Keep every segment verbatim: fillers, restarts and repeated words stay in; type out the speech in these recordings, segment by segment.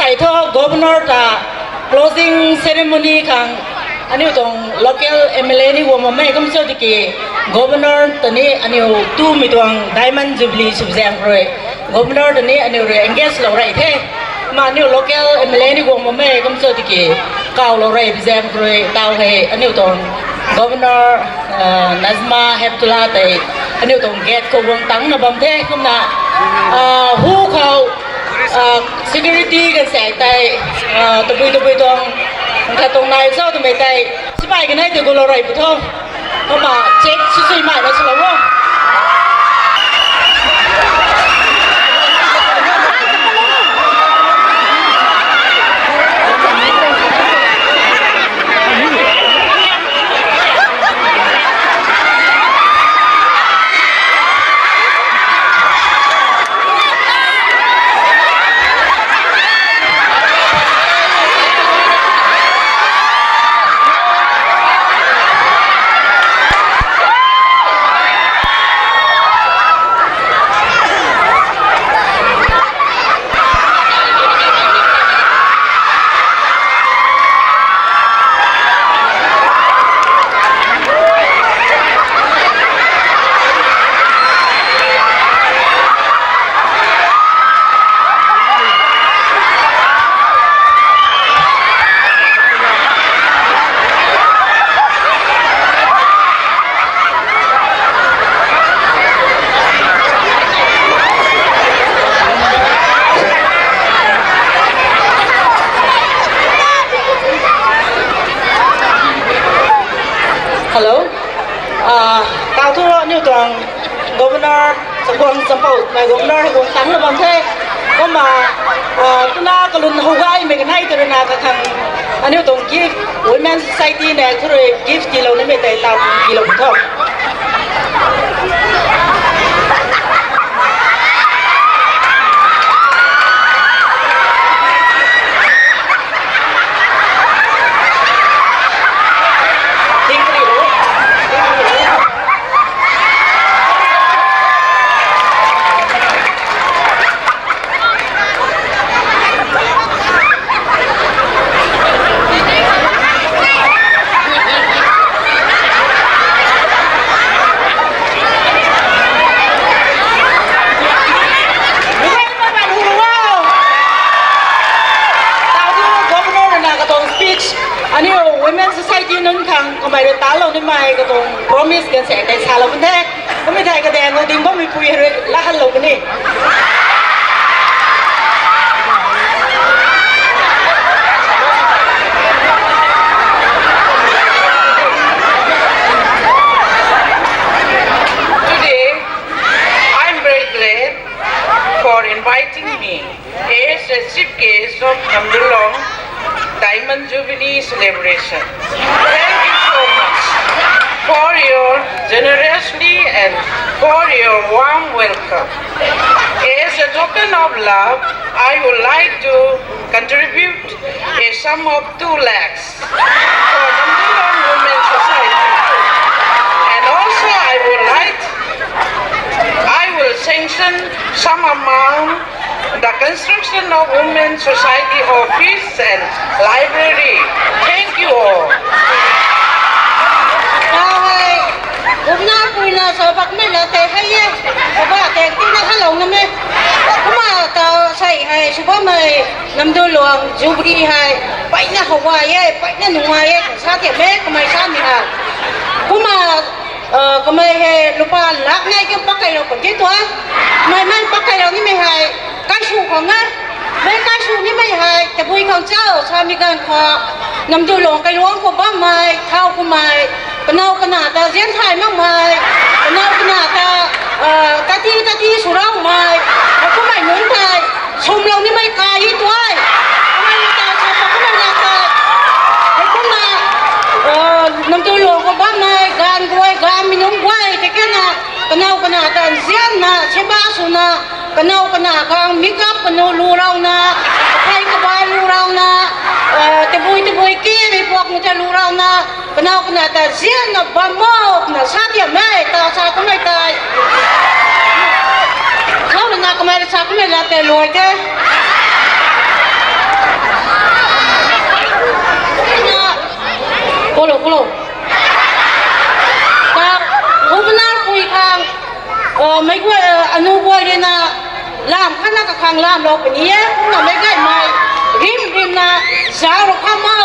Ai thu Governor ta closing ceremony khang aniu tuang local M L A ni guang bammei kum cho tiki Governor ta ni aniu tumei tuang Diamond Jubilee sw zaeng rui Governor ta ni aniu rui engage lou rey the. Ma aniu local M L A ni guang bammei kum cho tiki kaw lou rey zaeng rui taw hei aniu tuang Governor Najma Heptulla tei aniu tuang gate khou guang tangcna bam the. Kumna hu khou security kan sa tei tabui tabui tuang khat tuang nai cho twmei tei sipai kanei tei gulou rey pu tho. Kumna check sw sui mai na swlou o. Hello. Tau thu aniu tuang Governor, Chaguang Champou, mei Governor hei guang tangcna bam the. Kumna tuna kalun how gaymei kanei tei rui na kakhang aniu tuang gift, Women Society na thu rui gift tiilou nimei tei tau tiilou tho. Tau thu Governor na katuang speech, aniu Women Society nunc khang kamei rui talou nimei katuang promise kan sa tei salou pun the. Kummei thei kadaeng khou ding bammei pui rui lahanlou puni. Today, I'm very glad for inviting me as a chief guest of Namdulong Diamond Jubilee celebration. Thank you so much for your generosity and for your warm welcome. As a token of love, I would like to contribute a sum of two lakhs for Namdulong Women Society. And also I would like, I will sanction some amount the construction of Women Society office and library. Thank you all. Tau hei, kumna puina sa bakmei la tei hei e, sa bak tei tina helou na me. Kumna tau sei hei, sw bammei Namdulong Jubilee hei, peyna how gay e, peyna nungai e, sa ti me, kamei sa ni ha. Kumna kamei hei lupa lak nai kiu pakeilou pun ti tuang. Mei mei pakeilou nimei hei, kaisw khang e. Mei kaisw nimei hei, tabui khang chau, samei ganv khou, Namdulong kailuang khou bammei, thau kumei, kanow kana ta zian thay makmei, kanow kana ta, tati tati swraumei, kummei nunc tei, sumlou nimei kai e tuai. Kamei ta sa pa kummei la tei. Kumna, Namdulong khou bammei, ganv guay, ganvmei nunc guay, tei kena, kanow kana ta nzianna, siba swna, kanow kana khang makeup kanu lu rauna, kaphey kabai lu rauna, tabui tabui kemei puak nu ta lu rauna, kanow kana ta zianna bam mo, na sa tiam e, ta sa kummei tei. Khou rui na kamei rui sa kummei la tei luai the. Kolo, kolo. Ta, governor pui khang, meic guay, anu guay rui na, lam khatna kakhang lamlou puni e, kumna meic gaymei, rim rimna, zauc rou kham o,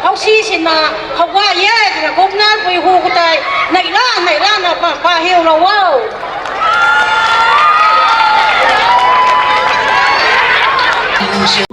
housi sina, how gay e twna governor pui hu khou tei, neihla, neihla na pa, pa hiulou o.